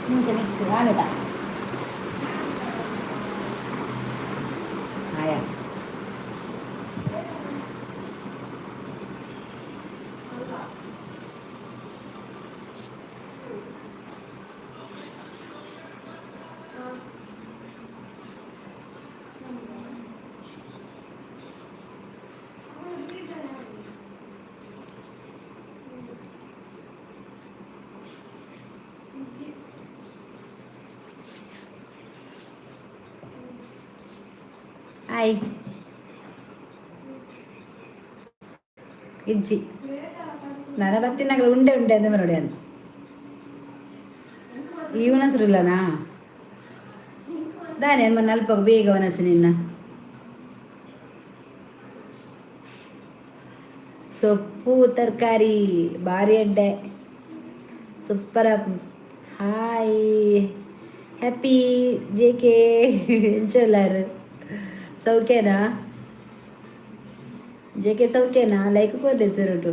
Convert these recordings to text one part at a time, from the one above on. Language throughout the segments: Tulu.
ಮುಂಚೆ ಮಿಕ್ಕು ಆಮೇಲೆ ಆಯಾ. ಹಾಯ್. ಇಜ್ಜಿ, ನನ ಬತ್ತಿನಾಗಲ ಉಂಡೆ ಉಂಡೆ ಅಂದ ನೋಡಿ ಅಂತ. ಈ ಉಣಸ್ರಿಲ್ಲನಾ ದಾನೆ ಮೊನ್ನೆ ಅಲ್ಪ ಬೇಗ ಒನಸು ನಿನ್ನ. ಸೊಪ್ಪು ತರಕಾರಿ ಭಾರಿ ಎಡ್ಡೆ, super. Hi happy J K, ಎಂಚೊಲ್ಲಾರು? ಸೌಖ್ಯನಾ ಜೆ ಕೆ? ಸೌಖ್ಯನಾ? ಲೈಕ್ ಕೊರ್ಲೆ ಸುರುಟು.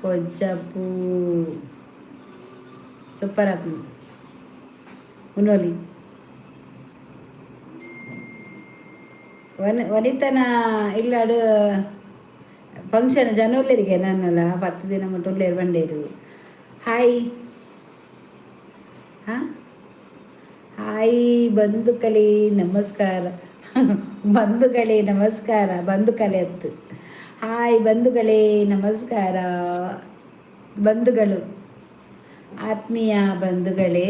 ಕೊಜ್ಜಪ್ಪು ಸೂಪರ್ ಆಪುಂಡು ಉನ್ನೊಲಿ. ವನ ವನಿತನ ಇಲ್ಲಾಡು ಫಂಕ್ಷನ್ ಜನ ಉಲ್ಲೇರಿಗೆ ನನ್ನಲ್ಲ 10 ದಿನ ಮುಟ್ಟು ಉಲ್ಲೇರು ಬಂಡೇರು. ಹಾಯ್, ಹಾಂ, ಹಾಯ್ ಬಂಧುಗಳೇ, ನಮಸ್ಕಾರ. ಬಂಧುಗಳೇ ನಮಸ್ಕಾರ. ಬಂಧುಕಲೆ ಅತ್ತು. ಹಾಯ್ ಬಂಧುಗಳೇ, ನಮಸ್ಕಾರ. ಬಂಧುಗಳು, ಆತ್ಮೀಯ ಬಂಧುಗಳೇ.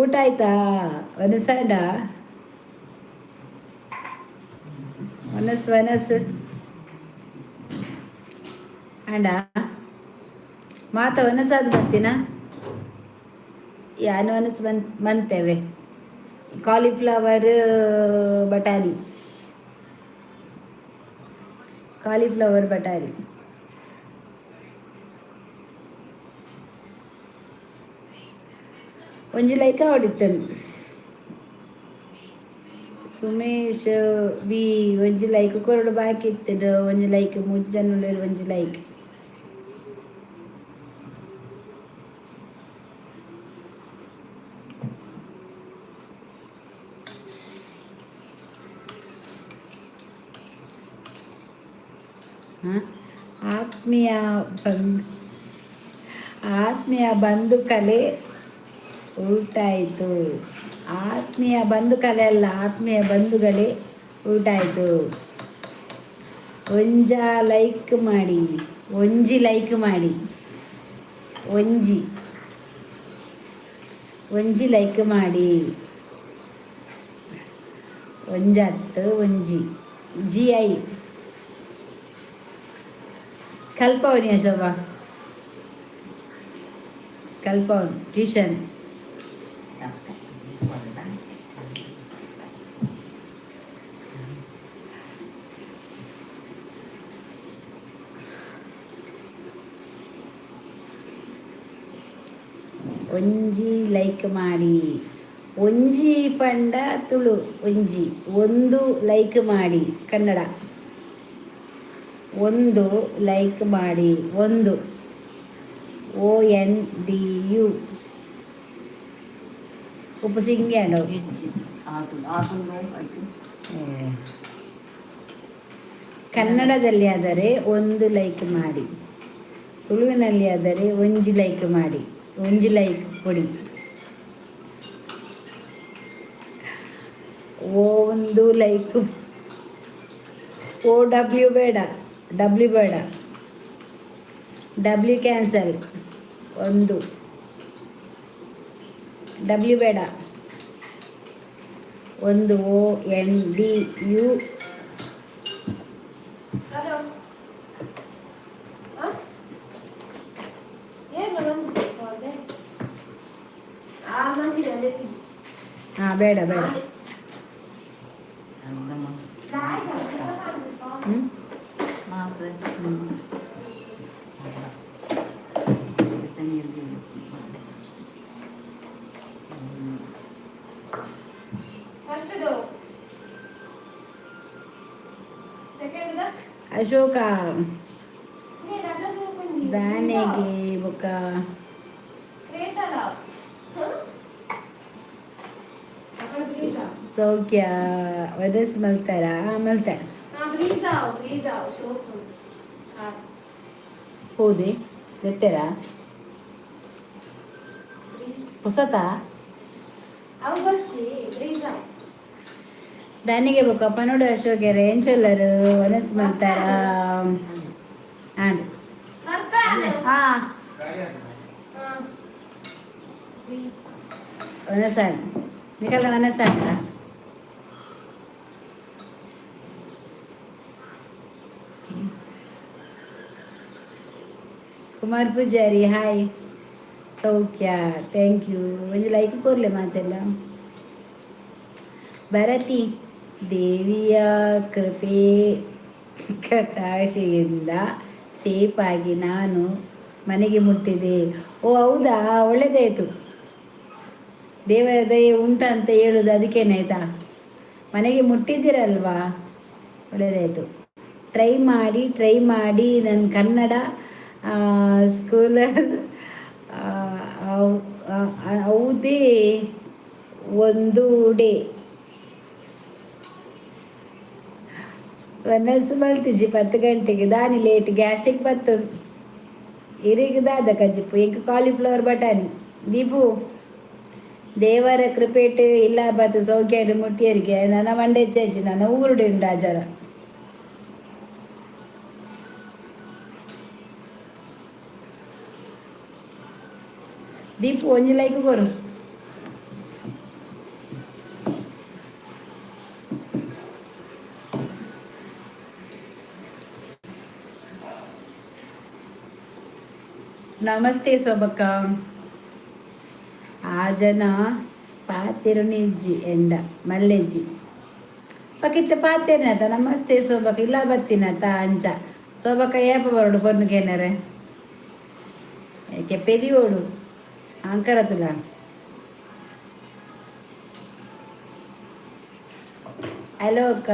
ಊಟ ಆಯ್ತಾ? ವನಸಾಂಡ ವನಸ್ ವನಸ್ ಅಂಡ ಮಾತ ವನಸಾದ್ ಬರ್ತೀನ. ಯಾನು ವನಸ್ ಬನ್ ಮಂತೇವೆ. ಕಾಲಿಫ್ಲವರ್ ಬಟಾಣಿ, ಕಾಲಿಫ್ಲವರ್ ಬಟಾಣಿ. ಒಂಜಿ ಲೈಕ್ ಹೊಡಿತೇನೆ. ಸುಮೇಶ್ ವಿ, ಒಂಜಿ ಲೈಕ್ ಕೊರಡು ಬಾಕಿ ಇತ್ತದು. ಒಂಜಿ ಲೈಕ್, ಮೂಜಿ ಜನ ಉಲ್ಲೆರ್, ಒಂಜಿ ಲೈಕ್. ಆತ್ಮೀಯ ಬಂಧು, ಆತ್ಮೀಯ ಬಂಧುಕಲೆ, ಊಟ ಆಯಿತು. ಆತ್ಮೀಯ ಬಂಧುಕಲೆ ಅಲ್ಲ, ಆತ್ಮೀಯ ಬಂಧುಗಳೇ, ಊಟ ಆಯಿತು. ಒಂಜ ಲೈಕ್ ಮಾಡಿ, ಒಂಜಿ ಲೈಕ್ ಮಾಡಿ, ಒಂಜಿ ಒಂಜಿ ಲೈಕ್ ಮಾಡಿ. ಒಂಜತ್ತು, ಒಂಜಿ. ಜಿ I ಕಲ್ಪವನಿಯ ಶೋಭಾ, ಕಲ್ಪವನ್ ಟ್ಯೂಷನ್. ಒಂಜಿ ಲೈಕ್ ಮಾಡಿ. ಒಂಜಿ ಪಂಡ ತುಳು ಒಂಜಿ, ಒಂದು ಲೈಕ್ ಮಾಡಿ ಕನ್ನಡ. ಒಂದು ಲೈಕ್ ಮಾಡಿ, ಒಂದು, ಓ ಎನ್ ಡಿ you. ಉಪ್ಪು ಸಿಂಗಿ ಅಂಡ. ಕನ್ನಡದಲ್ಲಿ ಆದರೆ ಒಂದು ಲೈಕ್ ಮಾಡಿ, ತುಳುವಿನಲ್ಲಿ ಆದರೆ ಒಂಜಿ ಲೈಕ್ ಮಾಡಿ, ಒಂಜಿ ಲೈಕ್ ಕೊಡಿ. ಓ ಒಂದು ಲೈಕ್, ಓ ಡಬ್ಲ್ಯೂ ಬೇಡ, ಡಬ್ಲ್ಯೂ ಬೇಡ, ಡಬ್ಲ್ಯೂ ಕ್ಯಾನ್ಸಲ್. ಒಂದು ಡಬ್ಲ್ಯೂ ಬೇಡ, ಒಂದು. O N D you. Hello. ಏನು ಆ ಮಂದಿರ? ಹಾಂ, ಬೇಡ ಬೇಡ. ಹ್ಞೂ ಹ್ಞೂ. ಫಸ್ಟ್ದು. ಅಶೋಕ ದಾನೆಗೆ ಬೊಕ್ಕ ಸೌಖ್ಯ ವದಸ್ ಮಲ್ತಾರ ಮಲ್ತ ಹೌದೇ ದೆತ್ತೆರ ಹೊಸತಾ? ದಾನಿಗೆ ಬೊಕ್ಕ ಪನೋಡು ಅಶೋಕೆರೆ ಎಂಚೊಲ್ಲರು ವನಸ್ ಮಲ್ತಾರ ಆಂಡ್ ಹಾ ವನಸಾನ್ ನಿಕಲ್ಲ ವನಸಾಂಡ. ಕುಮಾರ್ ಪೂಜಾರಿ ಹಾಯ್ ಸೌಖ್ಯ thank you. ಒಂಜಿ ಲೈಕ್ ಕೊರ್ಲೆ ಮಾತೆಲ್ಲ. ಭರತಿ ದೇವಿಯ ಕೃಪೆ ಕಟಾಕ್ಷೆಯಿಂದ ಸೇಫಾಗಿ ನಾನು ಮನೆಗೆ ಮುಟ್ಟಿದೆ. ಓ ಹೌದಾ, ಒಳ್ಳೆದಾಯಿತು. ದೇವರ ದಯೆ ಉಂಟಂತ ಹೇಳುದು ಅದಕ್ಕೇನೆ ಆಯ್ತಾ. ಮನೆಗೆ ಮುಟ್ಟಿದ್ದೀರಲ್ವಾ, ಒಳ್ಳೆದಾಯಿತು. ಟ್ರೈ ಮಾಡಿ ಟ್ರೈ ಮಾಡಿ. ನನ್ನ ಕನ್ನಡ ಸ್ಕೂಲರ್ ಹೌದೇ ಒಂದು ಡೇ ವನಸ್ ಮಲ್ತಿಜಿ 10 ಗಂಟೆಗೆ ದಾನಿ ಲೇಟ್ ಗ್ಯಾಸ್ಟ್ರಿಕ್ ಬತ್ತು ಇರಿಗ್ ದಾದ ಕಜಿಪು ಎಂಕ್ ಕಾಲಿಫ್ಲವರ್ ಬಟಾಣಿ. ದೀಪು ದೇವರ ಕೃಪೆಟ್ ಇಲ್ಲ ಬತ್ತು ಸೌಖ್ಯ ಮುಟ್ಟಿಯರಿಗೆ ನನ್ನ ಮಂಡೆ ಚೇಚಿ ನನ್ನ ಊರುಡೆ ಉಂಡು ಆಚಾರ. ದೀಪು ಒಂಜಿ ಲೈಕ್ ಕೊರು. ನಮಸ್ತೆ ಸೋಬಕ್ಕ. ಆ ಜನ ಪಾತೆರುನಿಜ್ಜಿ ಎಂಡ ಮಲ್ಲೆಜ್ಜಿ ಪಕಿತ್ತ ಪಾತೆರ್ನತ. ನಮಸ್ತೆ ಸೋಬಕ್ಕ, ಇಲ್ಲ ಬತ್ತಿನತ ಅಂಚ ಸೋಬಕ್ಕ ಏಪ ಬರೋಡು ಪೊನ್ನುಗೇನರೆ ಕೆಪ್ಪೆದಿ ಓಡು ಅಂಕರತುಲ. ಹಲೋ ಅಕ್ಕ,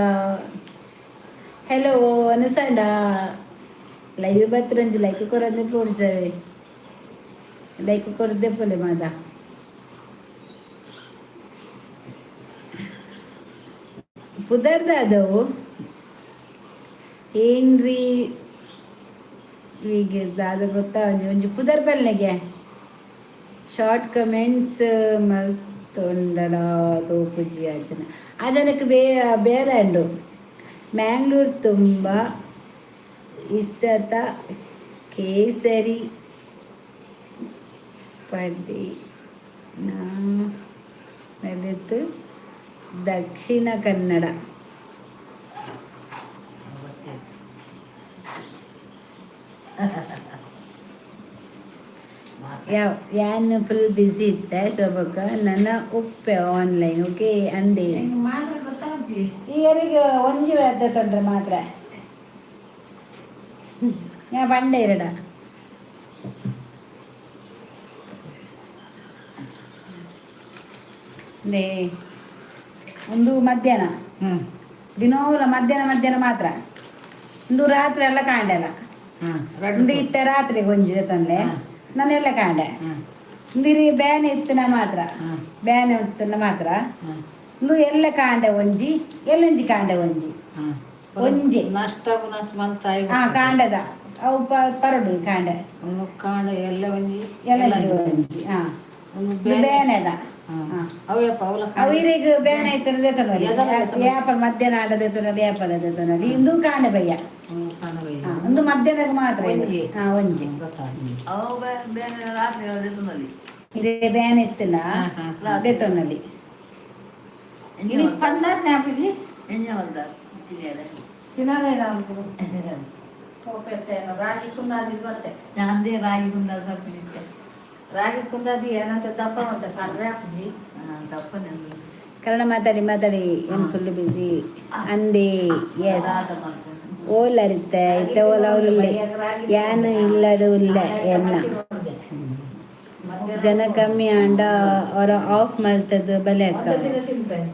ಹಲೋ ಅನಸಂಡ. ಲೈವ್ ಬತ್ತಿರಂಜಿ ಲೈಕ್ ಕೊರಂದೆ ಪೋಡ್ಜವೆ ಲೈಕ್ ಕೊರದೆ ಪೋಲೆ ಮಾದ. ಪುದರ್ದಾದವು ಏನ್ರಿ ಹೀಗೆ ದಾದ ಗೊತ್ತಾ? ಒಂಜಿ ಒಂಜಿ ಪುದರ್ ಬಲ್ಲೆಗೆ ಶಾರ್ಟ್ ಕಮೆಂಟ್ಸ್ ಮಲ್ತೊಂಡಲ ತೋಪುಜಿ. ಆ ಜನ ಆ ಜನಕ್ಕೆ ಬೇ ಬೇರೆ ಉಂಡು. ಮ್ಯಾಂಗ್ಳೂರ್ ತುಂಬ ಇಷ್ಟತ ಕೇಸರಿ ಪಡಿ ನಡೆತು ದಕ್ಷಿಣ ಕನ್ನಡ. ಯಾವ ಯಾನ್ ಫುಲ್ ಬ್ಯುಸಿ ಇತ್ತೆ ಶೋಭಕ್ಕ. ನನ್ನ ಉಪ್ಪೆ ಆನ್ಲೈನ್ ಓಕೆ ಅಂದೆ. ಮಾತ್ರ ಗೊತ್ತಾಗ್ಜಿ. ಈಗರಿಗೆ ಒಂಜಿ ಅರ್ಧ ತೊಂದರೆ ಮಾತ್ರ ಯಾ ಬಂಡೆ ಎರಡ they ಒಂದು ಮಧ್ಯಾಹ್ನ. ದಿನೋಲ ಮಧ್ಯಾಹ್ನ ಮಧ್ಯಾಹ್ನ ಮಾತ್ರ. ಒಂದು ರಾತ್ರಿ ಎಲ್ಲ ಕಾಂಡೆಲ್ಲ. ಒಂದು ಇತ್ತೆ ರಾತ್ರಿಗೆ ಒಂಜಿ ತಂದೆ ನಾನೆಲ್ಲ ಕಾಂಡೆ. ಒಂದು ಇರಿ ಬ್ಯಾನೆ ಇತ್ತಿನ ಮಾತ್ರ. ಬ್ಯಾನೆ ಇತ್ತಿನ ಮಾತ್ರ. ಒಂದು ಎಲ್ಲ ಕಾಂಡೆ ಒಂಜಿ ಎಲ್ಲೊಂಜಿ ಕಾಂಡೆ ಒಂಜಿ ಒಂಜಿ. ನಷ್ಟ ಪುನಸ್ ಮಲ್ತಾಯಿ. ಹಾ ಕಾಂಡದ ಅವು ಪರಡು ಕಾಂಡೆ. ಒಂದು ಕಾಂಡ ಎಲ್ಲ ಒಂಜಿ. ಎಲ್ಲೊಂಜಿ ಒಂಜಿ ಹಾ. ಒಂದು ಬೇನೆದ ಹಾ. ಅವಯಪ್ಪ ಅವಲ. ಅವು ಇರಿಗ್ ಬೇನೆ ಇತ್ತಿನ ದೇತನಲ್ಲಿ ಯಾಪಲ್ ಮಧ್ಯಾಹ್ನ ಆಡದೆ ದೇತನಲ್ಲಿ ಯಾಪಲ್ ದೇತನಲ್ಲಿ ಇಂದು ಕಾಂಡೆ ಬಯ್ಯ. ಕಾಂಡ ಬಯ್ಯ. ಹಾ, ಒಂದು ಮಧ್ಯಾಹ್ನಕ್ಕೆ ಮಾತ್ರ ಇದು. ಒಂಜಿ. ಹಾ ಒಂಜಿ. ಗೊತ್ತಾಗ್ಲಿ. ಅವು ಬೇರೆ ರಾತ್ರಿ ದೇತನಲ್ಲಿ. ಇದೇ ಬೇನೆ ಇತ್ತಿನ ಹಾ, ದೇತನಲ್ಲಿ. ఇది పందారు జ్ఞాపజీ. ಎಂಜ ಮಲ್ದ ತಿನ್ನಿಯರೆ. తినాలి అనుకున్నాను రాగి ಕುಂದಾದಿ ಮತ್ತೆ. ನಂದೇ ರಾಗಿ ಕುಂದಾದ ಬರ್ತೀನಿ. ರಾಗಿ ಕುಂದಾದಿ ಏನಂತ ದಪ್ಪ ಮತ್ತೆ ಪರ್ರೆ ಅಪ್ಪಾಜಿ. ತಪ್ಪನೆ. ಕನ್ನಡ ಮಾತಾಡಿ ಮಾತಾಡಿ ಏನು ಫುಲ್ ಬಿಸಿ ಅಂದೆ. ಎಸ್ ಓಲರಿತ್ತೆ ಇತ್ತೆ ಓಲ ಅವರುಲ್ಲೆ ಯಾನು ಇಲ್ಲಡು ಉಲ್ಲೆ ಎನ್ನ ಜನ ಕಮ್ಮಿ ಆಂಡ ಅವರ ಆಫ್ ಮಲ್ತದ್ದು ಬಲೆ ಅಕ್ಕ.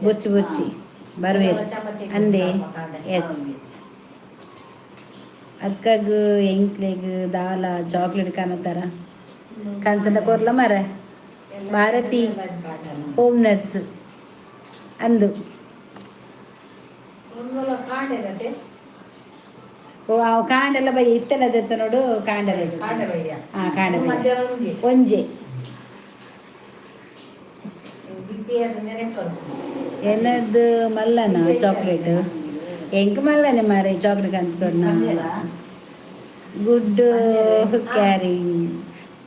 ಬುರ್ಚಿ ಬುರ್ಚಿ ಬರ್ವೇರು ಅಂದೆ. ಎಸ್. ಅಕ್ಕಗ್ ಎಂಕ್ಲೆಗ್ ದಾಲ ಚಾಕ್ಲೇಟ್ ಕಾಣತಾರ ಕಂತನ ಕೊರ್ಲ ಮರ. ಭಾರತಿ ಹೋಮ್ ನರ್ಸ್ ಅಂದು. ಒಂದೊಲ ಕಾಂಡೆಗತೆ. ಓ, ಅವು ಕಾಂಡೆಲ್ಲ ಬೈ ಇತ್ತೆಲ್ಲ ದೆತ್ತ ನೋಡು, ಕಾಂಡೆಲ್ಲ. ಕಾಂಡೆ ಬಯ್ಯ. ಹಾ, ಕಾಂಡೆ ಬಯ್ಯ. ಮಧ್ಯಾಹ್ನ ಒಂಜಿ. ಒಂಜೆ. ಬಿಪಿ ನೆನಪು. ಏನದು ಮಲ್ಲನ ಚಾಕ್ಲೇಟ್ ಎಂಕ್ ಮಲ್ಲನೆ ಮಾರೆ ಚಾಕ್ಲೇಟ್ ಅಂತ. Good carrying,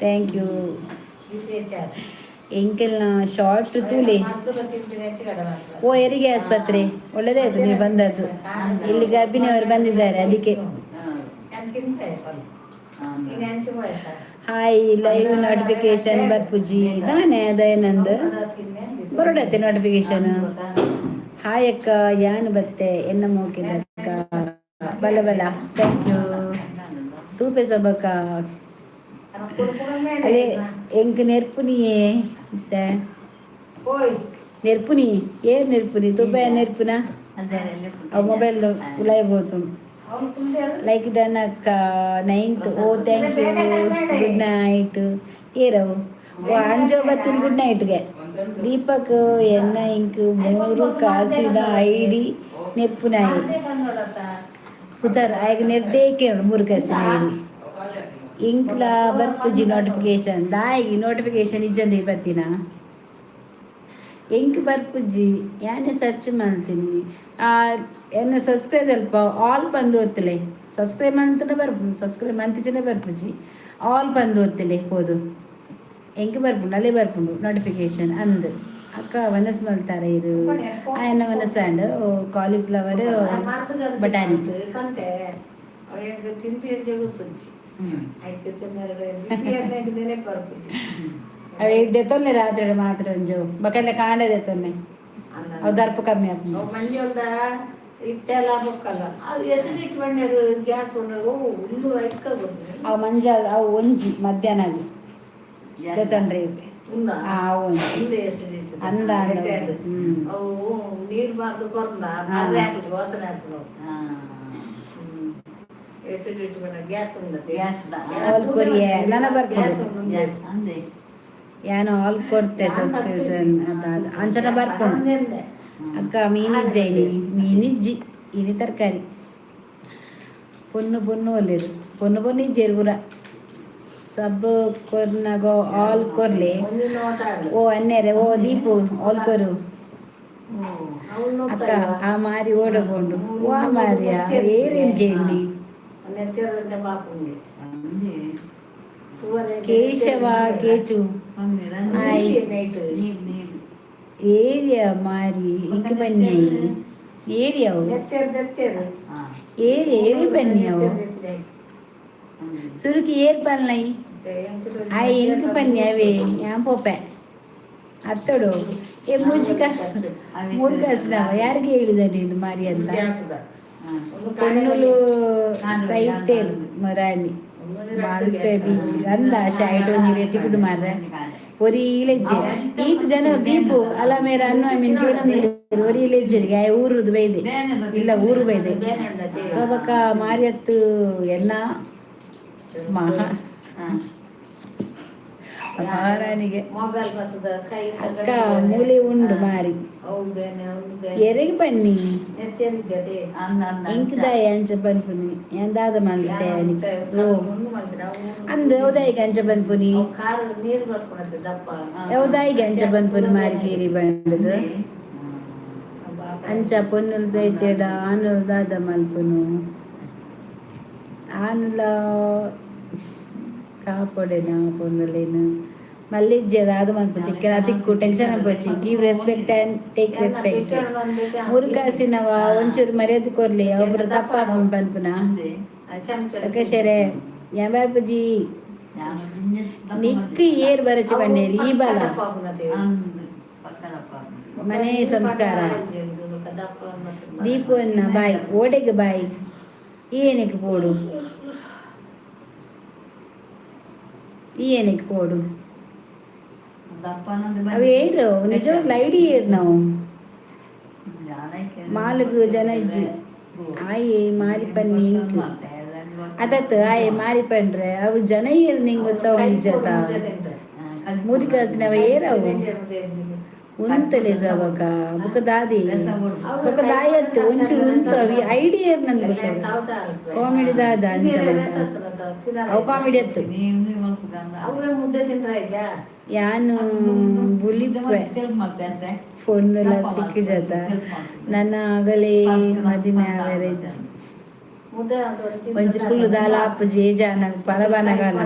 thank you. BP ಹೆಚ್ಚಾದ. ಎಂಕೆಲ್ನ ಶಾರ್ಟ್ ತೂಲಿ. ಓ, ಹೆರಿಗೆ ಆಸ್ಪತ್ರೆ ಒಳ್ಳೆದೇ ಆಯ್ತು ನೀವು ಬಂದದ್ದು. ಇಲ್ಲಿ ಗರ್ಭಿಣಿಯವರು ಬಂದಿದ್ದಾರೆ, ಅದಕ್ಕೆ. ಹಾಯ್, ಲೈವ್ ನೋಟಿಫಿಕೇಶನ್ ಬರ್ಪುಜಿ ದಾನೆ ದಯಾನಂದ್? ಬರೋಡತ್ತೆ ನೋಟಿಫಿಕೇಶನ್. ಹಾಯ್ ಅಕ್ಕ, ಯಾನ್ ಬತ್ತೆ ಎನ್ನ ಮೋಕಿದ ಅಕ್ಕ. ಬಲ ಬಲ, thank you. ತೂಪೆ ಸೊಬಕ. ಅದೇ ಎಂಕ್ ನೆರ್ಪುನಿಯೇ ಮತ್ತೆ. ಓಯ್. ನೆರ್ಪುನಿ, ಏನ್ ನೆರ್ಪುನಿ? ತುಪೆ ನೆರ್ಪುನ? ಅವು ಮೊಬೈಲ್ ಲೈವ್ ಹೋತು. ಅವ್ನು ಕುಂದೇರು. ಲೈಕ್ ಡನ್ ಅಕ್ಕ, ninth. Oh, thank you, good night. ಏರವು? ಓ, ಅಂಜೋ ಬತ್ತಿನ ಗುಡ್ ನೈಟ್ಗೆ. ದೀಪಕ್ ಎನ್ನ ಇಂಕ್ ಮೂರು ಕಾಸಿದ ಐಡಿ ನೆರ್ಪುನಾಯಿ. ಅದೇ ಬಂದೋಡತ್ತ. ಪುದರ್ ಆಯ್ಗ ನೆರ್ದೇಕೆ ಮೂರು ಕಾಸಿನ ಐಡಿ. ಇಂಕ್ಲಾ ಬರ್ಪುಜಿ ನೋಟಿಫಿಕೇಶನ್ ದಾಯಿಗೆ? ನೋಟಿಫಿಕೇಶನ್ ಇಜ್ಜಂದಿ ಬತ್ತಿನ ಎಂಕ್ ಬರ್ಪುಜಿ. ಯಾನೆ ಸರ್ಚ್ ಮಾಡ್ತೀನಿ. ಎನ್ನ ಸಬ್ಸ್ಕ್ರೈಬ್ ಅಲ್ಪ ಆಲ್ ಬಂದು ಒತ್ತಲೆ. Subscribe ಮಂತನ ಬರ್ಪು, subscribe ಮಂತಿಚನೆ ಬರ್ಪುಜಿ. ಆಲ್ ಬಂದು ಒತ್ತಲೆ ಹೋದು. ಎಂಕ್ ಬರ್ಪುಂಡು, ಅಲ್ಲೇ ಬರ್ಪುಂಡು ನೋಟಿಫಿಕೇಶನ್ ಅಂದ್. ಅಕ್ಕ ವನಸ್ ಮಲ್ತಾರೆ ಇರು ಆಯನ ವನಸಾಂಡ್. ಕಾಲಿಫ್ಲವರ್ ಬಟಾಣಿ. ಕಂತೆ ಅವ ತಿನ್ಪಿ ಗೊತ್ತುಂಚಿ ಆಯ್ತು. ತಿನ್ನರೆ ನೆನಪು ಬರ್ಪುಜಿ. ಅವೆ ದೆತ್ತೊನ್ನೆ ರಾತ್ರಿ ಮಾತ್ರ ಒಂಜು ಬಕಲ್ಲೆ ಕಾಂಡೆ ದೆತ್ತೊನ್ನೆ. ಅವು ದರ್ಪು ಕಮ್ಮಿ ಆಪುಂಡು. ಅವು ಮಂಜೊಂದ ಇತ್ತೆಲ್ಲ ಬೊಕ್ಕಲ್ಲ, ಅವು ಎಸಿಡಿಟ್ ಬಣ್ಣರು ಗ್ಯಾಸ್ ಉಂಡು ಉಂದು ಐಕ್ಕ ಗೊತ್ತು. ಅವು ಮಂಜಾಲ್ ಅವು ಒಂಜಿ ಮಧ್ಯಾಹ್ನ ಆಗಿ ದೆತ್ತೊಂಡ್ರೆ. ಉಂದ. ಆ, ಅವು ಒಂಜಿ. ಉಂದು ಎಸಿಡಿಟ್. ಅಂದ ಅಂದ. ಅವು ನೀರು ಬಾರ್ದು ಕೊರ್ನ ಮರ್ರೆ ಹಾಕುದು, ವಾಸನೆ ಹಾಕುದು. ಎಸಿಡಿಟ್ ಬಣ್ಣ ಗ್ಯಾಸ್ ಉಂಡತೆ. Gas the. All ಕೊರಿಯೆ ನನ ಬರ್ಪುಂಡು. ಗ್ಯಾಸ್ ಉಂಡು. ಅಂದೆ. ಯಾನು ಆಲ್ ಕೊರ್ತೆ ಸಬ್ಸ್ಕ್ರಿಪ್ಷನ್ ಅದಾದ ಅಂಚನ ಬರ್ಪುಂಡು. ಅಕ್ಕ, ಮೀನಿಜ್ಜ ಇನಿ? ಮೀನಿಜ್ಜಿ ಇನಿ, ತರಕಾರಿ. ಪೊನ್ನು ಪೊನ್ನು ಒಲ್ಲೇರು, ಪೊನ್ನು ಪೊನ್ನು ಇಜ್ಜೇರು ಪೂರ. ಸಬ್ ಕೊರ್ನಗೋ ಆಲ್ ಕೊರ್ಲೆ. ಓ ಅನ್ನೇರೆ, ಓ ದೀಪು, ಆಲ್ ಕೊರು. ಅಕ್ಕ, ಆ ಮಾರಿ ಓಡಕೊಂಡು. ಓ, ಆ ಮಾರಿಯ ಏರೇನ್ಗೆ ಇಲ್ಲಿ? ಬಾಪುಂಗೆ. ಅಂದೆ. ಕೇಶವ ಕೇಚು. ಹಾಯ್. ನೈಟ್. ನೀರು ನೀರು. ಏರಿಯಾ ಮಾರಿ ಇಂಕ್ ಬನ್ನಿ ಏರಿಯಾವು. ನೆತ್ತೇರು ನೆತ್ತೇರು. ಏರಿ ಏರಿ ಬನ್ನಿ ಅವು. ಸುರುಕಿ ಏರ್ ಪನ್ಲೈ ಆಯ್ ಎಂಕ್ ಪನ್ನಿ ಅವೇ ಯಾನ್ ಪೋಪೆ ಅತ್ತಡು. ಏ, ಮೂಜಿ ಕಾಸು ಮೂರು ಕಾಸಿನವ ಯಾರಿಗೆ ಹೇಳಿದ ನೀನು ಮಾರಿ ಅಂತ? ಪೊನ್ನುಲು ಸೈತೇರು ಮೊರಾನಿ ಮಲ್ಪೆ ಬೀಚ್ ಅಂದ ಶೈಟ್ ಒಂಜಿ ತಿಕ್ಕುದು ಮಾರ್ರೆ. ಒರಿ ಲೆಜ್ಜೆ ಈತ್ ಜನ ದೀಪು ಅಲ್ಲ ಮೇರ ಅನ್ನು I mean ಕೇನೊಂದು ಒರಿ ಲೆಜ್ಜರಿಗೆ ಆಯ್ ಊರುದು ಬೈದೆ ಇಲ್ಲ, ಊರು ಬೈದೆ. ಸೋಬಕ ಮಾರಿಯತ್ತು ಎನ್ನ ಮಹಾ ಮಹಾರಾಣಿಗೆ. ಮೊಬೈಲ್ ಬರ್ತದ ಕೈ. ಅಕ್ಕ, ಮೂಲೆ ಉಂಡು ಮಾರಿ. ಅವು ಬೇನೆ ಅವು ಬೇನೆ. ಎರೆಗ್ ಬನ್ನಿ? ನೆತ್ತೇರು ಜೊತೆ. ಅಂದ ಅಂದ. ಇಂಕ್ದಾಯ ಅಂಚ ಪನ್ಪುನಿ? ಏನ್ ದಾದ ಮಲ್ತೆ? ಓ ಅಂದ್ ಹೌದಾಯಿಗೆ ಅಂಚ ಪನ್ಪುನಿ? ಕಾರು ನೀರು ಬರ್ಕೊಂಡತ್ತೆ ದಪ್ಪ. ಹೌದಾಯಿಗೆ ಅಂಚ ಪನ್ಪುನಿ ಮಾರಿಕೇರಿ ಬಂಡದು? ಅಂಚ ಪೊನ್ನುಲ್ ಜೈತೇಡ ಆನುಲ್ ದಾದ ಮಲ್ಪುನು? ಆನುಲ ಕಾಪೊಡೆನ ಪೊನ್ನುಲೇನು ಮಲ್ಲಿಜ್ಜೆ ದಾದ ಮಲ್ಪು? ತಿಕ್ಕಲ ತಿಕ್ಕು, tension ಅನ್ಪೊಚ್ಚಿ. Give respect and take respect. ಮೂರು ಕಾಸಿನವ ಒಂಚೂರು ಮರ್ಯಾದೆ ಕೊರ್ಲಿ, ಒಬ್ರು ತಪ್ಪ ಪನ್ಪುನ. ಪ್ರಕಾಶರೇ, ಯಾನ್ ಬರ್ಪುಜಿ. ನಿಕ್ ಏರ್ ಬರಚು ಬಂಡೇರಿ ಈ ಬಲ. ಮನೆ ಸಂಸ್ಕಾರ. ದೀಪನ್ನ ಬಾಯ್ ಓಡೆಗೆ ಬಾಯ್ ಏನಕ್ಕೆ ಪೋಡು, ಈ ಏನಕ್ಕೆ ಪೋಡು? ಅವು ಏರು ನಿಜವಾಗ್ಲೂ ಐಡಿ ಏರ್ ನಾವು ಮಾಲಗು ಜನ ಇಜ್ಜಿ. ಆಯಿ ಮಾರಿ ಪನ್ನಿ ಇಂಕ್. ಅದತ್ತು ಆಯೆ ಮಾರಿ ಪಂಡ್ರೆ ಅವು ಜನ ಏರು ನಿಂಗೆ ಗೊತ್ತಾ ನಿಜತ. ಮೂರಿಕಾಸಿನವ ಏರವು ಉಂತಲೆ ಸವಕ ಬುಕ ದಾದಿ ಬುಕ ದಾಯತ್ತು ಒಂಚೂರು ಉಂತು ಅವಿ ಐಡಿಯಾ ನಂದು ಗೊತ್ತ ಕಾಮಿಡಿ ದಾದ ಅಂಚ ಅವು ಕಾಮಿಡಿ ಅತ್ತು. ಅವೇ ಮುದ್ದೆ ತಿಂದ್ರ ಆಯ್ತಾ? ಯಾನು ಬುಲಿಪೆ ಫೋನ್ ಎಲ್ಲ ಸಿಕ್ಕಿ ಜತ ನನ್ನ ಆಗಲೇ ಮದಿಮೆ ಆವೆರೆ. ಮುದ್ದೆ ಅಂತ ಒಂಚೂರು ಕುಲ್ಲು ದಾಲ ಆಪುಜಿ ಏಜಾನ ಪರಬನಗಾಲ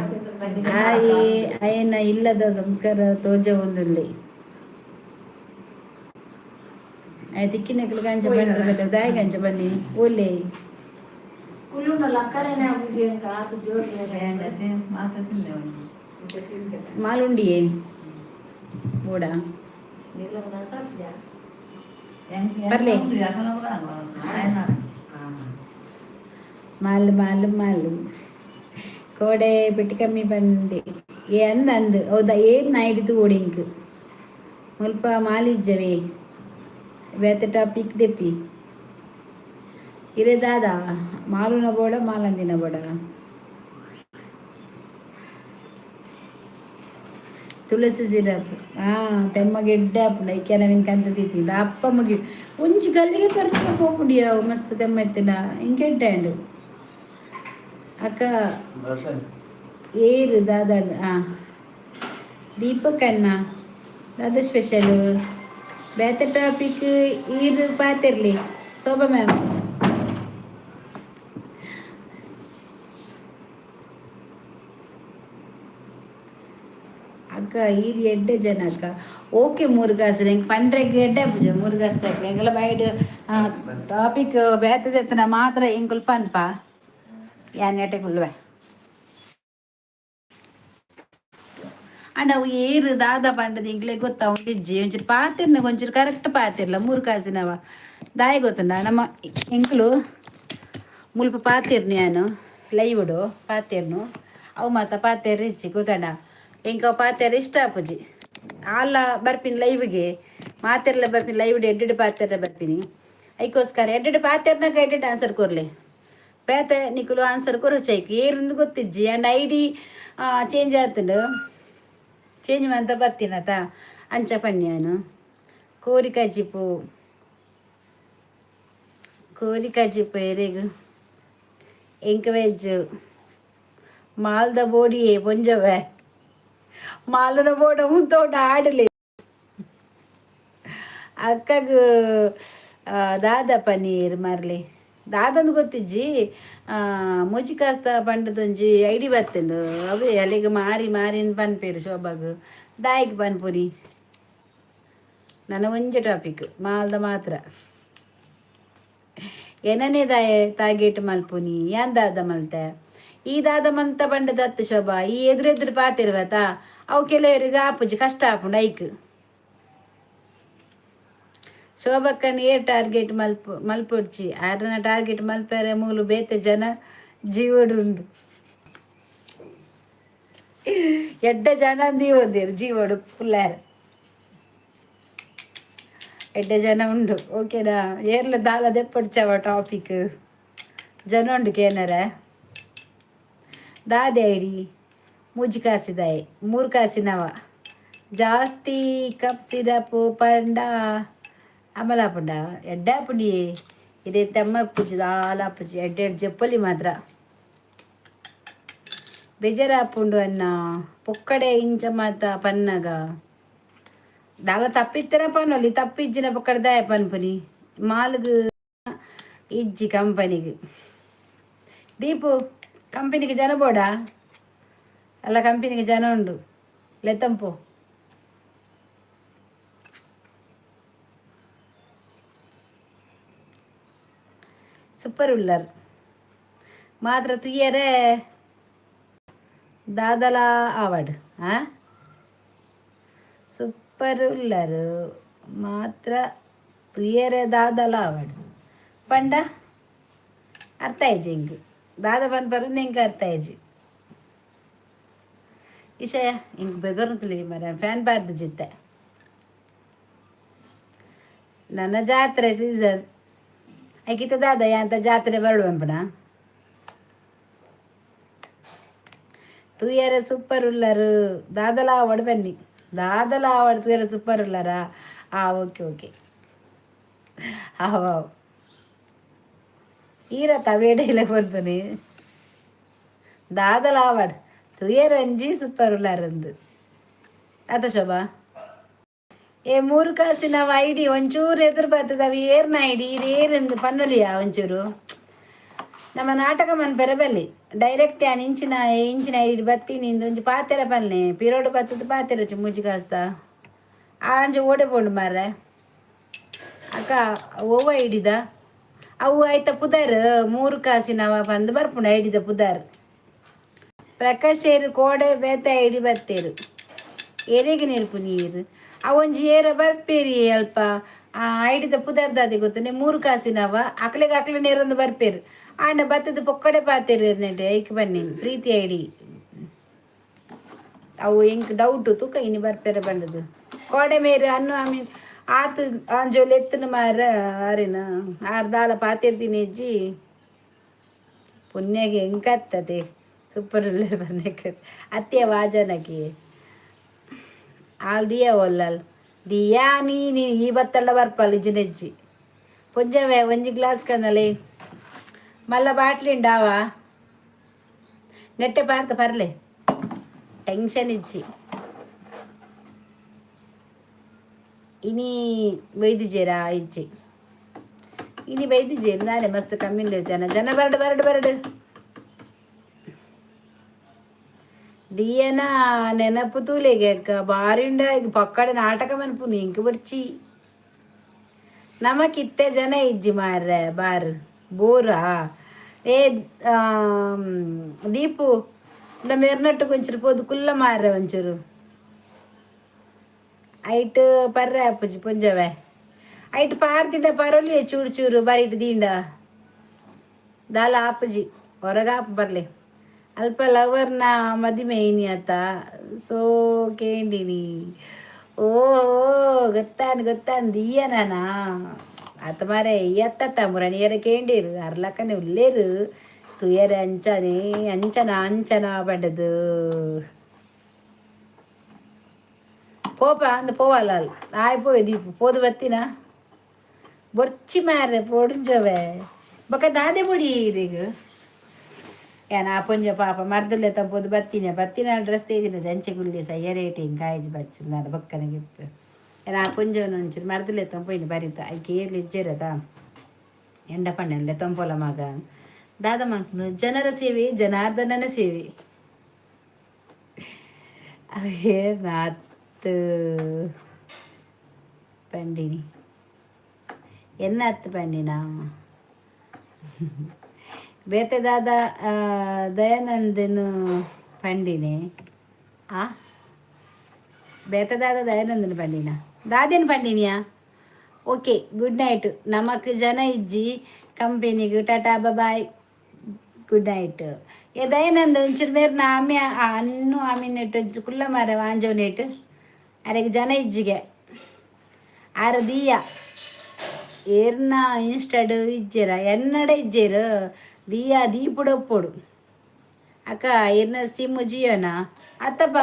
ಆಯೆ ಅಯನ ಇಲ್ಲದ ಸಂಸ್ಕಾರ ತೋಜ ಒಂದುಳ್ಳಿ ಆಯ್ ತಿಕ್ಕಿನಕಲು ಗಂಚ ಬನ್ನಿ ದಾಯ ಗಂಚ ಬನ್ನಿ ಓಲೆ. ಕುಳ್ಳುನ ಲಕ್ಕನೇ ಆಗುದು ಅಂತ ಆತು ಜೋರು ಮುದ್ದೆ ತಿಂದ್ರೆ ಮಾಲುಂಡಿಯೇ ಬೋಡ. ಇಲ್ಲ ಸಾಧ್ಯ. ಬರ್ಲೆ. ಮಾಲು ಮಾಲು ಮಾಲು ಕೋಡೆ ಪೆಟ್ಟಿ ಕಮ್ಮಿ ಬಂದೆ ಏ ಅಂದ ಅಂದು ಹೌದಾ ಏನ್ ನಾಯಿಡಿತು ಓಡಿಂಕ್ ಮುಲ್ಪ ಮಾಲಿಜ್ಜವೇ ಬೇತೆ ಟಾಪಿಕ್ ದೆಪ್ಪಿ ಇರೇ ದಾದಾ ಮಾಲುನ ಬೋಡ ಮಾಲಂದಿನ ಬೋಡ. ತುಳಸಿ ಸಿರಪ್ ತೆಮ್ಮಗೆಡ್ಡೆ ಆಪುಂಡು ಐಕೆ ನವಿನ್ ಕಂತ ದೀತಿ ಅಪ್ಪ ಮುಗಿ ಒಂಜಿ ಗಲ್ಲಿಗೆ ಪರ್ಪು ಪೋಪುಂಡು ಯಾವು ಮಸ್ತ್ ತೆಮ್ಮ ಎತ್ತಿನ ಇಂಕೆಡ್ಡೆ ಅಂಡು ಅಕ್ಕ. ಏರು ದಾದ ದೀಪಕ್ ಅಣ್ಣ ದಾದ ಸ್ಪೆಷಲ್ ಬೇತೆ ಟಾಪಿಕ್ ಈರು ಪಾತಿರ್ಲಿ ಶೋಭಾ ಮ್ಯಾಮ್. ಅಕ್ಕ ಈರ್ ಎಡ್ಡೆ ಜನ ಅಕ್ಕ. ಓಕೆ, ಮೂರು ಕಾಸು ಎಂಕ್ ಪಂಡ್ರೆಗ್ ಎಡ್ಡೆ ಪೂಜೆ ಮೂರು ಕಾಸು ತಕ್ಕ ಎಂಕಲ ಬೈಡ್ ಟಾಪಿಕ್ ಬೇತೆ ಮಾತ್ರ ಎಂಕುಲ್ ಪನ್ಪ ಯಾನ್ ಎಟೆ ಕುಲ್ವೆ. ಅಂಡ ಅವು ಏರು ದಾದ ಪಂಡದ ಎಂಕ್ಲೆ ಗೊತ್ತಾ ಒಂದಿಜ್ಜಿ ಒಂಚೂರು ಪಾತಿರ್ನ ಒಂಚೂರು ಕರೆಕ್ಟ್ ಪಾತಿರ್ಲ ಮೂರು ಕಾಸಿನವ ದಾಯ ಗೊತ್ತುಂಡ ನಮ್ಮ ಎಂಕ್ಲು ಮುಲ್ಪ ಪಾತಿರ್ನು ಯಾನು ಲೈವುಡು ಪಾತಿರ್ನು ಅವು ಮಾತ ಪಾತೆರ್ ಇಜ್ಜಿ ಗೊತ್ತಂಡ ಎಂಕ ಅವು ಪಾತೆರ ಇಷ್ಟ ಆಪುಜಿ ಆಲ ಬರ್ಪಿನಿ ಲೈವ್ಗೆ ಮಾತೆರ್ಲ ಬರ್ಪಿನಿ ಲೈವ್ ಎಡ್ಡೆಡ್ ಪಾತೆರ ಬರ್ಪಿನಿ ಐಕೋಸ್ಕರ ಎಡ್ಡೆಡ್ ಪಾತೆರ್ನಾಗ ಎಡ್ಡೆಡ್ ಆನ್ಸರ್ ಕೊರ್ಲೆ ಬೇತೆ ನಿಕುಲು ಆನ್ಸರ್ ಕೊರೊಚೈಕ್ ಏರಿಂದು ಗೊತ್ತಿಜ್ಜಿ ಅಂಡ್ ಐಡಿ ಚೇಂಜ್ ಆತುಂಡು ಚೇಂಜ್ ಮಂತ ಬತ್ತಿನತ ಅಂಚ ಪನ್ಯಾನು ಕೋರಿ ಕಜಿಪು ಕೋರಿ ಕಜಿಪು ಎರೆಗ್ ಎಂಕ್ ವೆಜ್ ಮಾಲ್ದ ಬೋಡಿಯೇ ಪೊಂಜವೆ ಮಾಲುನ ಬೋಡ ಉಂತೋಟ ಆಡಲಿ ಅಕ್ಕಗ್ ದಾದ ಪನ್ನೀರ್ ಮರ್ಲಿ ದಾದಂದು ಗೊತ್ತಿಜ್ಜಿ ಮುಜಿ ಕಾಸ್ತ ಪಂಡದೊಂಜಿ ಐಡಿ ಬತ್ತುಂಡು ಅವೇ ಅಲ್ಲಿಗೆ ಮಾರಿ ಮಾರಿ ಪನ್ಪೇರು ಶೋಭಾಗ್ ದಾಯಿಗ್ ಪನ್ಪುರಿ ನನ್ನ ಒಂಜಿ ಟಾಪಿಕ್ ಮಾಲ್ದ ಮಾತ್ರ ಏನನೇ ದಾಯ ತಾಗೇಟ್ ಮಲ್ಪುನಿ ಯಾನ್ ದಾದ ಮಲ್ತೆ ಈ ದಾದ ಮಂತ ಪಂಡದ ಅತ್ತು ಶೋಭಾ ಈ ಎದುರೆದುರು ಪಾತಿರ್ವತ ಅವು ಕೆಲವರಿಗೆ ಆಪುಜಿ ಕಷ್ಟ ಆಪುಂಡು ಐಕ್ ಶೋಭಕ್ಕನ ಏರ್ ಟಾರ್ಗೆಟ್ ಮಲ್ಪ ಮಲ್ಪೊಡ್ಚಿ ಆರನ ಟಾರ್ಗೆಟ್ ಮಲ್ಪೆರೆ ಮೂಲು ಬೇತೆ ಜನ ಜೀವಡುಂಡು ಎಡ್ಡೆ ಜನ ದೀವೊಂದೇರು ಜೀವಡು ಪುಲ್ಲಾರ ಎಡ್ಡೆ ಜನ ಉಂಡು ಓಕೆನಾ ಏರ್ಲ ದಾಲ ದೆಪ್ಪೊಡ್ಚವ ಟಾಪಿಕ್ ಜನ ಉಂಡು ಕೇನರ ದಾದೆ ಐಡಿ ಮೂಜಿ ಕಾಸಿದಾಯೆ ಮೂರು ಕಾಸಿನವ ಜಾಸ್ತಿ ಕಪ್ ಸಿರಪ್ ಪಂಡ ಅಮಲಾಪುಂಡ ಎಡ್ಡೆ ಆಪುಂಡಿ ಇದೇ ತೆಮ್ಮ ಪೂಜಿ ದಾಲ ಪೂಜಿ ಎಡ್ಡೆ ಎಡ್ಡೆ ಜಪ್ಪಲಿ ಮಾತ್ರ ಬೇಜಾರಾಪುಂಡು ಅನ್ನ ಪೊಕ್ಕಡೆ ಇಂಚ ಮಾತ ಪನ್ನಗ ದಾಲ ತಪ್ಪಿತ್ತರ ಪನ್ನೊಲಿ ತಪ್ಪಿಜ್ಜಿನ ಪೊಕ್ಕಡೆ ದಾಯ ಪನ್ಪುನಿ ಮಾಲ್ಗ್ ಇಜ್ಜಿ ಕಂಪನಿಗೆ ದೀಪು ಕಂಪನಿಗೆ ಜನ ಬೋಡ ಅಲ್ಲ ಕಂಪನಿಗೆ ಜನ ಉಂಡು ಲೆತ್ತಂಪು ಸೂಪರ್ ಉಲ್ಲರ್ ಮಾತ್ರ ತುಯ್ಯರೆ ದಾದಲ ಆವಡ್ ಆ ಸೂಪರ್ ಉಲ್ಲರ್ ಮಾತ್ರ ತುಯ್ಯರೆ ದಾದಲ ಆವಡ್ ಪಂಡ ಅರ್ಥ ಆಯ್ಜಿ ಹಿಂಗೆ ದಾದ ಪನ್ಪರು ಎಂಕ್ ಅರ್ಥ ಆಯ್ಜಿ ವಿಷಯ ಹಿಂಗೆ ಬೆಗರುತ್ತಲಿ ಮರ ಫ್ಯಾನ್ ಬಾರ್ದು ಜಿತ್ತೆ ನನ್ನ ಜಾತ್ರೆ ಸೀಸನ್ ಐಕಿತ ದಾದಯ್ಯ ಅಂತ ಜಾತ್ರೆ ಬರಡುವಂಪಣ. ತೂಯರೆ ಸೂಪರ್ ಉಲ್ಲರು. ದಾದಲ ಆವಡ್ ಬನ್ನಿ, ದಾದಲ ಆವಡ್. ತೂಯರೆ ಸೂಪರ್ ಉಲ್ಲರಾ? ಆ, ಓಕೆ ಓಕೆ. ಆವ್. ಈರತ್ತ ವೇಡೆಲ್ಲ ಪನ್ಪುನಿ? ದಾದಲ ಆವಡ್, ತೂಯರೆ ಒಂಜಿ ಸೂಪರ್ ಉಲ್ಲಾರಂದು ಅತ ಶೋಭಾ. ಏ, ಮೂರು ಕಾಸಿನ ಐಡಿ ಒಂಚೂರು ಎದುರು ಬರ್ತದೆ. ಅವು ಏರ್ನ ಐಡಿ ಇದು ಏರಿಂದು ಪನ್ನೊಲಿಯಾ? ಒಂಚೂರು ನಮ್ಮ ನಾಟಕ ಮನ್ಪೆರೆ ಬಲ್ಲಿ. ಡೈರೆಕ್ಟ್ ಯಾನ್ ಇಂಚಿನ ಇಂಚಿನ ಐಡಿ ಬತ್ತೀನಿ ಇಂದು ಒಂಜಿ ಪಾತೆರ ಪನ್ನೆ. ಪಿರೋಡು ಬತ್ತದ ಪಾತೆರ ಮೂಜಿ ಕಾಸ್ತ ಆ ಅಂಚೆ ಓಡೆ ಪೋಂಡು ಮಾರ್ರೆ. ಅಕ್ಕ, ಓವ ಐಡಿದ ಅವು? ಆಯ್ತ ಪುದರ್ ಮೂರು ಕಾಸಿನವ ಬಂದು ಬರ್ಪುಂಡು ಐಡಿದ ಪುದರ್. ಪ್ರಕಾಶ್ ಏರು ಕೋಡೆ ಬೇತೆ ಐಡಿ ಬತ್ತೇರು. ಎರೆಗೆ ನೆರ್ಪು ನೀರು ಅವೊಂಜಿ ಏರ ಬರ್ಪೇರಿ ಅಲ್ಪ. ಆ ಐಡಿದ ಪುದರ್ದಾದೆ ಗೊತ್ತನೆ? ಮೂರು ಕಾಸಿನವ. ಅಕ್ಲೆಗ್ ಅಕ್ಲೆ ನೇರೊಂದು ಬರ್ಪೇರು. ಆಂಡ ಬತ್ತದ ಪೊಕ್ಕಡೆ ಪಾತೇರು ನೆಟೆ. ಐಕ್ ಬನ್ನಿ ಪ್ರೀತಿ ಐಡಿ ಅವು. ಎಂಕ್ ಡೌಟ್ ತೂಕ ಇನಿ ಬರ್ಪೇರೆ ಬಂದದು. ಕೋಡೆ ಮೇರು ಅನ್ನು I mean ಆತು ಆಂಜೋಲು ಎತ್ತುನ ಮಾರ. ಆರೇನ ಆರ್ ದಾಲ ಪಾತಿರ್ತೀನಿ ಅಜ್ಜಿ. ಪುಣ್ಯಗೆ ಎಂಕತ್ತದೆ ಸೂಪರ್ ಬನ್ನಕ್ಕೆ ಅತ್ಯ ವಾಜನಕ್ಕೆ ಆಲ್ ದಿಯ ಒಲ್ಲಲ್ ದಿಯಾ. ನೀನು ಈ ಬತ್ತಲ್ಲ ಬರ್ಪಲ್ ಇಜ್ಜಿನೆಜ್ಜಿ. ಪುಂಜವೇ, ಒಂಜಿ ಗ್ಲಾಸ್ ಕನ್ನಲೆ ಮಲ್ಲ ಬಾಟ್ಲಿಂಡಾವ ನೆಟ್ಟೆ ಪಾರ್ತ ಪರ್ಲೆ, ಟೆನ್ಷನ್ ಇಜ್ಜಿ. ಇನಿ ಬೈದಿಜೇರಾ? ಇಜ್ಜಿ, ಇನಿ ಬೈದಿಜೇರು. ನಾಳೆ ಮಸ್ತ್ ಕಮ್ಮಿ ಜನ. ಜನ ಬರಡು ಬರಡು ಬರಡು. ದಿಯನ ನೆನಪು ತೂಲೆಗೆ ಅಕ್ಕ ಬಾರಿ ಉಂಡ. ಪಕ್ಕಡೆ ನಾಟಕ ಮನ್ಪುನು ಇಂಕ್ ಬಡ್ಚಿ. ನಮಕಿತ್ತೆ ಜನ ಇಜ್ಜಿ ಮಾರ್ರೆ, ಬಾರ್ ಬೋರಾ. ಏ ದೀಪು, ಇಂದ ಮೇರ್ನಟ್ಟು ಒಂಚೂರು ಪೋದು ಕುಲ್ಲ ಮಾರ್ರೆ ಒಂಚೂರು. ಐಟ್ ಪರ್ರೆ ಅಪ್ಪುಜಿ ಪುಂಜವೆ. ಐಟ್ ಪಾರ್ದಿಂಡ ಪರೊಲಿ ಚೂರು ಚೂರು ಬರಿಟ್ ದಿಂಡ ದಾಲ ಆಪುಜಿ, ಹೊರಗಾಪ್ ಬರ್ಲೆ. ಅಲ್ಪ ಲವರ್ನ ಮದಿಮೆ ಇನಿ ಅತ್ತ, ಸೋ ಕೇಂಡಿನಿ. ಓ, ಗೊತ್ತಾನ್ ಗೊತ್ತಾನ್. ದೀಯನಾನ ಆತ ಮಾರೆ. ಎತ್ತ ಮುರಣಿಯರ ಕೇಂಡೀರು ಅರ್ಲಕ್ಕನೆ ಉಲ್ಲೇರು. ತುಯರೆ ಅಂಚನೆ ಅಂಚನ ಅಂಚನ ಪಂಡದು. ಪೋಪ ಅಂದ್ ಪೋವಲ್ಲ. ಆಯ್ ಪೋವೆ ದೀಪು ಪೋದು ಬತ್ತಿನ. ಬೊರ್ಚಿ ಮಾರ್ರೆ, ಪೋಡುಂಜವೆ. ಬೊಕ ದಾದೆ ಬೊಡಿ ಈರೆಗ್? ಏನ ಆ ಪೊಂಜ ಪಾಪ ಮರ್ದಲೆ ತಂಪೋದು ಬತ್ತಿನ ಬತ್ತಿನ ಡ್ರೆಸ್ ತೇದಿನ ಜಂಚೆ ಗುಲ್ಲೆ ಸಯ್ಯ ರೇಟ್ ಹಿಂಗೆ ಬಚ್ಚು ನಾನು ಬಕ್ಕನೆ ಗಿಪ್ಪು. ಏನ ಆ ಪೊಂಜೋನು ಒಂಚೂರು ಮರ್ದಲೆ ತಂಪೋಯಿನ ಬರಿತ. ಐಕೆ ಏರ್ಲಿ ಇಜ್ಜೆರದ ಎಂಡ ಪಣ್ಣೆಲ್ಲ ತಂಪೋಲ ಮಗ. ದಾದ ಮನ್ಪುನು? ಜನರ ಸೇವೆ, ಜನಾರ್ದನನ ಸೇವೆ. ಅವೇ ನಾತ್ ಪಂಡಿನಿ. ಎನ್ನ ಅತ್ತು ಪಂಡಿನಾ? ಬೇತೆ ದಾದ ದಯಾನಂದನು ಪಂಡಿನಿ. ಆ ಬೇತೆ ದಾದ ದಯಾನಂದನ ಪಂಡಿನ? ದಾದೇನು ಪಂಡಿನಿಯಾ? Okay, good night. ನಮಕ್ ಜನ ಇಜ್ಜಿ ಕಂಪನಿಗೆ. Tata, bye, good night. ಏ ದಯಾನಂದ, ಒಂಚೂರು ಮೇರ್ ನಾ ಆಮೆ ಅನ್ನು ಆಮಿ ನೆಟ್ಟು ಒಂಚೂರು ಕುಲ್ಲ ಮಾರ ವಾಂಜೋ ನೆಟ್ಟು. ಅರೆಗ್ ಜನ ಇಜ್ಜಿಗೆ. ಆರ ದಿಯಾ ಏರ್ನ ಇನ್ಸ್ಟಾಡ್ ಇಜ್ಜೆರ? ಎನ್ನಡ ಇಜ್ಜೆರು. ದಿಯಾ ದೀಪುಡೊಪ್ಪೊಡು. ಅಕ್ಕ, ಇರ್ನ ಸಿಮ್ ಜಿಯೋನಾ ಅತ್ತಪ್ಪ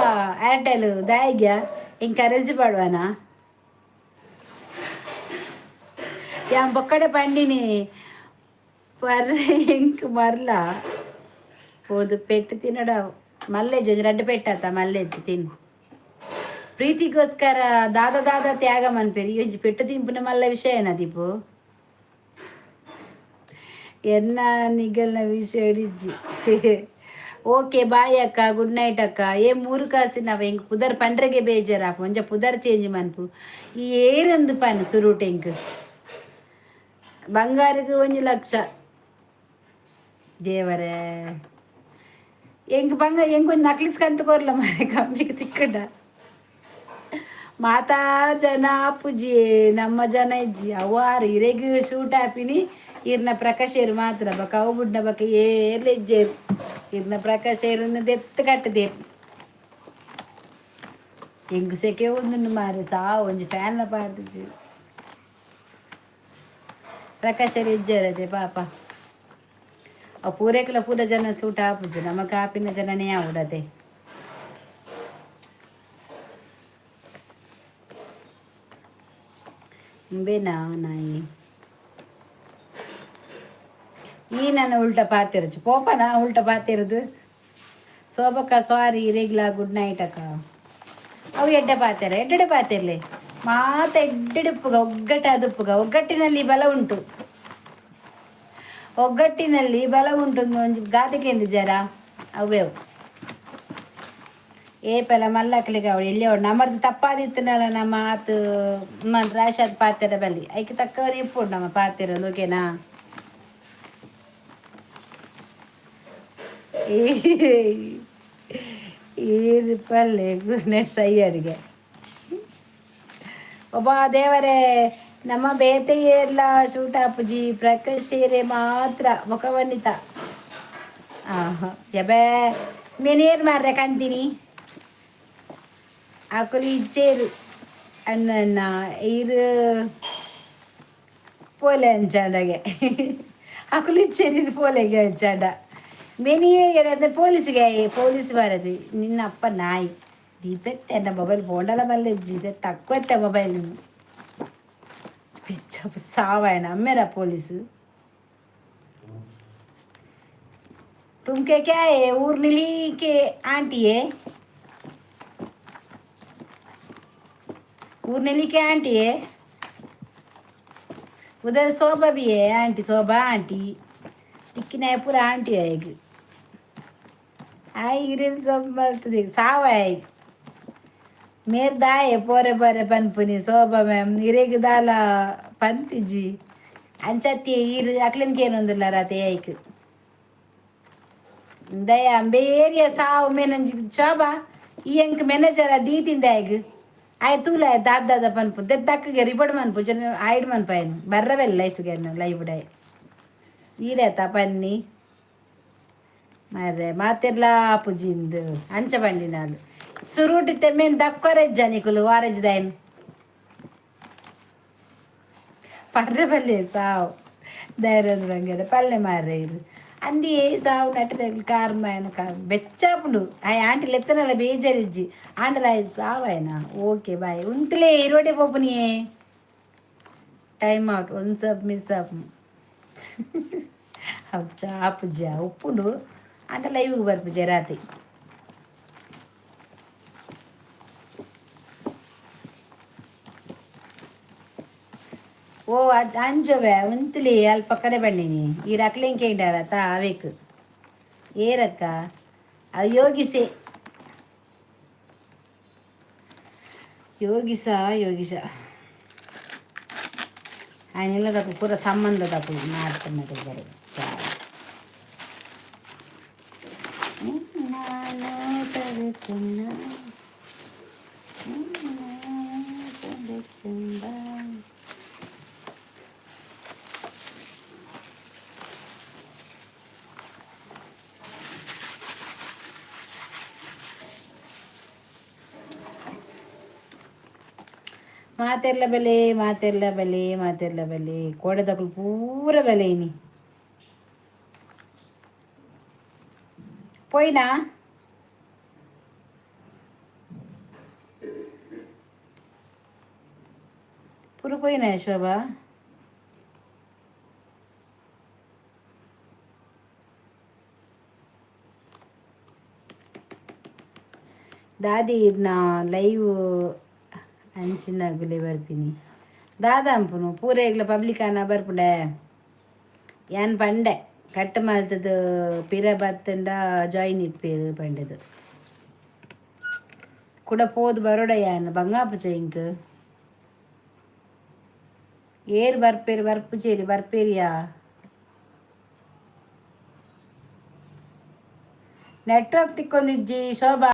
ಏರ್ಟೆಲ್? ದಾಯಿಗ್ಯಾ ಹಿಂಗೆ ಕರೆನ್ಸಿ ಪಾಡುವನಾ? ಯಾನ್ ಬೊಕ್ಕಡೆ ಪಂಡಿನಿ ಪರ್ರೆ ಎಂಕ್ ಮರ್ಲ ಪೋದು ಪೆಟ್ಟು ತಿನ್ನಡ. ಮಲ್ಲೆಜ್ಜಿ ಒಂಜಿ ರಡ್ಡ್ ಪೆಟ್ಟಾತ ಮಲ್ಲೆಜ್ಜಿ ತಿನ್ನು. ಪ್ರೀತಿಗೋಸ್ಕರ ದಾದ ದಾದ ತ್ಯಾಗ ಮನ್ಪೇರಿ. ಈ ಒಂಜಿ ಪೆಟ್ಟು ತಿನ್ಪುನ ಮಲ್ಲ ವಿಷಯನ ದೀಪು? ಎನ್ನ ನಿಗಲ್ನ ವಿಷಯ ಇಜ್ಜಿ. ಓಕೆ, ಬಾಯ್ ಅಕ್ಕ, ಗುಡ್ ನೈಟ್ ಅಕ್ಕ. ಏ ಮೂರು ಕಾಸಿನವ, ಎಂಕ್ ಪುದರ್ ಪಂಡ್ರೆಗೆ ಬೇಜಾರಾಪ. ಒಂಜ ಪುದರ್ ಚೇಂಜ್ ಮನ್ಪು. ಈ ಏರಂದು ಪನ್ ಸುರುಟು ಎಂಕ್. ಬಂಗಾರಗ್ 1 ಲಕ್ಷ. ದೇವರೇ, ಎಂಕ್ ಬಂಗ ಎಂಕ್ ಒಂಜಿ ನಕ್ಲಿಸ್ ಕಂತ್ ಕೊರ್ಲ ಮಾರೆ, ಕಮ್ಮಿಗೆ ತಿಕ್ಕಡ. ಮಾತಾ ಜನ ಅಪ್ಪುಜಿ, ನಮ್ಮ ಜನ ಇಜ್ಜಿ. ಅವಾರ್ ಇರೆಗ್ ಶೂಟ್ ಆಪಿನಿ ಇರ್ನ ಪ್ರಕಾಶೇರು ಮಾತ್ರ. ಬಕ ಅವು ಬುಡ್ನ ಬಕ ಏರ್ಲ ಇಜ್ಜೇರು. ಇರ್ನ ಪ್ರಕಾಶೇರನ್ನ ದೆತ್ತು ಕಟ್ಟದೇರು. ಎಂಕ್ ಸೆಕೆ ಒಂದುಂಡು ಮಾರೆ, ಸಾವು. ಒಂಜಿ ಫ್ಯಾನ್ಲ ಪಾಡ್ದಿಜ್ಜಿ. ಪ್ರಕಾಶರು ಇಜ್ಜೇರದೆ ಪಾಪ. ಅವು ಪೂರೇಕಲ ಪೂರ ಜನ ಸೂಟ್ ಆಪುಜಿ. ನಮಕ್ ಆಪಿನ ಜನನೇ ಆವಡತೆ. ಉಂಬೇನಾ ನಾಯಿ? ಈ ನನ್ನ ಉಲ್ಟ ಪಾತಿರಚು ಪೋಪನ ಉಲ್ಟ ಪಾತಿರದು. ಶೋಭಕ್ಕ, ಸಾರಿ. ಇರೆಗ್ಲಾ ಗುಡ್ ನೈಟ್ ಅಕ್ಕ. ಅವು ಎಡ್ಡೆ ಪಾತೆರ, ಎಡ್ಡೆಡೆ ಪಾತಿರ್ಲಿ. ಮಾತ ಎಡ್ಡೆಡುಪ್ಪುಗ, ಒಗ್ಗಟ್ಟ ಅದುಪ್ಪುಗ. ಒಗ್ಗಟ್ಟಿನಲ್ಲಿ ಬಲ ಉಂಟು, ಒಗ್ಗಟ್ಟಿನಲ್ಲಿ ಬಲ ಉಂಟು. ಒಂಜಿ ಗಾದೆ ಜರ ಅವೇ ಅವು. ಏಪೆಲ ಮಲ್ಲಕ್ಲಿಗೆ ಅವಳು ಎಲ್ಲಿ ಅವಳು ನಮ್ಮದು ತಪ್ಪಾದಿತ್ತನಲ್ಲ. ನಮ್ಮ ಆತು ಮನ್ ರಾಶಾದ್ ಪಾತೆರ ಬಲ್ಲಿ, ಐಕೆ ತಕ್ಕವರೆ ಇಪ್ಪುಡು ನಮ್ಮ ಪಾತೆರ, ಓಕೆನಾ? ಈರು ಪಲ್ಲೆ ಗುಡ್ ನೈಟ್ ಸೈ ಅಡುಗೆ. ಒಬ್ಬ ದೇವರೇ, ನಮ್ಮ ಬೇತೆಯೆಲ್ಲ ಶೂಟ್ ಆಪುಜಿ, ಪ್ರಕಾಶ್ ಸೇರೆ ಮಾತ್ರ ಮುಖವನ್ನಿತ. ಆಹಾ, ಯಬೇ, ಮೆನೇರ್ ಮಾರ್ರೆ ಕಂತೀನಿ. ಅಕುಲು ಇಚ್ಚೇರು ಅನ್ನ ಇರು ಪೋಲೆ ಅಂಚಾಂಡಗೆ. ಅಕುಲು ಇಚ್ಚೇರು ಪೋಲೆಗೆ ಅಂಚಾಂಡ. ಮೆನಿ ಏರಿಯರ್ ಪೊಲೀಸ್ಗೆ, ಪೊಲೀಸ್ ಬರದು. ನಿನ್ನ ಅಪ್ಪ ನಾಯಿ ದೀಪೆತ್ತೆ. ಎನ್ನ ಮೊಬೈಲ್ ಫೋಂಡಲ ಬಲ್ಲೆಜ್ಜಿ ತక్కుವತ್ತೆ ಮೊಬೈಲ್. పిచ్చ సావాయన అమ్మేరా పోలీసు. तुमके क्या है? उर्निली के आंटी है, उर्निली के आंटी है. उधर शोभा भी है आंटी, शोभा आंटी तिक्किना पूरा आंटी है. ಆಯ್ ಇರಿನ್ ಸೊಪ್ಪು ಸಾವಾಯ್ ಮೇರ್ ದಾಯೆ ಪೋರೆ ಪೋರೆ ಪನ್ಪುನಿ ಶೋಭಾ ಮ್ಯಾಮ್ ಇರೆಗ್ ದಾಲ ಪಂತಿಜಿ ಅಂಚತ್ತಿ. ಇರು ಅಕ್ಲೆನ್ಗೆ ಏನೊಂದುಲ್ಲ ರಾತೆ ಐಕ್ ದಯಾ ಬೇರಿಯ ಸಾವು ಮೇನೊಂಜಿ. ಶೋಭಾ, ಈ ಅಂಕ್ ಮ್ಯಾನೇಜರ್ ದೀತಿಂದ ಆಯ್ಗ್ ಆಯ್ ತೂಲ ದಾದ ದಾದ ಪನ್ಪು ದಕ್ಕಗೆ ರಿಪೋರ್ಟ್ ಮನ್ಪು ಜನ ಆಯ್ಡ್ ಮನ್ಪಾಯನು ಬರ್ರವೆಲ್ಲ ಲೈಫ್ಗೆ ಲೈಫ್ ಡೈ ಈರೇತ ಪನ್ನಿ ಮಾರ್ರೆ. ಮಾತೆರ್ಲಾ ಪುಜಿಂದು ಅಂಚ ಬಂಡಿನಾಲು ಸುರುಟಿತ್ತೆ ಮೇನ್ ದಕ್ಕೊರೆಜ್ಜ ನಿಕುಲು ವಾರೆಜ್ದಾಯನ್ ಪರ್ರೆ ಪಲ್ಲೆ ಸಾವು ಧೈರ್ಯದ ಬಂಗದ ಪಲ್ಲೆ ಮಾರ್ರೆ. ಇದು ಅಂದಿ ಸಾವು ನಟ್ಟದ ಕಾರ್ ಮಾಯನ ಕಾರ್ ಬೆಚ್ಚಾಪುಂಡು. ಆ ಆಂಟಿ ಲೆತ್ತನಲ್ಲ ಬೇಜಾರಿಜ್ಜಿ ಆಂಡಲ ಸಾವಾಯನ. Okay, bye. ಉಂತಲೇ ಇರೋಡೆ ಪೋಪುನಿಯೇ. ಟೈಮ್ ಔಟ್ ಒಂದು ಸಪ್ ಮಿಸ್ ಆಪ್ ಆಪುಜ ಉಪ್ಪುಂಡು ಅಂಡ ಲೈವ್ಗೆ ಬರ್ಪುಜೆ ರಾತ್ರಿ. ಓ ಅಂಜೊವೆ ಉಂತಲಿ ಅಲ್ಪ ಕಡೆ ಬಂಡಿನಿ. ಈ ರಕ್ಲಿಂಗ್ ತಾ ಅವೇಕ್ ಏರಕ್ಕ ಅವು ಯೋಗಿಸೆ ಯೋಗಿಸ ಯೋಗಿಸ ఆయన ತಪ್ಪು ಪೂರ ಸಂಬಂಧ ತಪ್ಪು ಮಾಡ್ತಾನೆ ಬರೋದು. ಮಾತೆರ್ಲ ಬೆಲೆ, ಮಾತೆರ್ಲ ಬೆಲೆ, ಮಾತೆರ್ಲ ಬೆಲೆ. ಕೋಡೆದಕುಲು ಪೂರ ಬೆಲೆ ಇನಿ. ಪೋಯಿನಾ? ಪೂರ ಪೋಯಿನಾ ಶೋಭಾ? ದಾದಿ ನಾ ಲೈವ್ ಅಂಚಿನಗುಲೆ ಬರ್ಪಿನಿ. ದಾದ ಅಂಪುನು ಪೂರೇಗ್ಲ ಪಬ್ಲಿಕ್ ಆನ ಬರ್ಪುಂಡೆ. ಯಾನ್ ಪಂಡೆ, ಕಟ್ ಮಲ್ತದು ಪಿರ ಬತ್ತಂಡ ಜಾಯಿನ್ ಇಪ್ಪೇರು ಪಂಡದು. ಕುಡ ಪೋದು ಬರೋಡ ಯಾನ್ ಬಂಗಾಪುಚ ಇಂಕ್. ಏರ್ ಬರ್ಪೇರು ಬರ್ಪುಚೇರಿ ಬರ್ಪೇರಿಯಾ? ನೆಟ್ವರ್ಕ್ ತಿಕ್ಕೊಂದಿಜ್ಜಿ ಶೋಭಾ.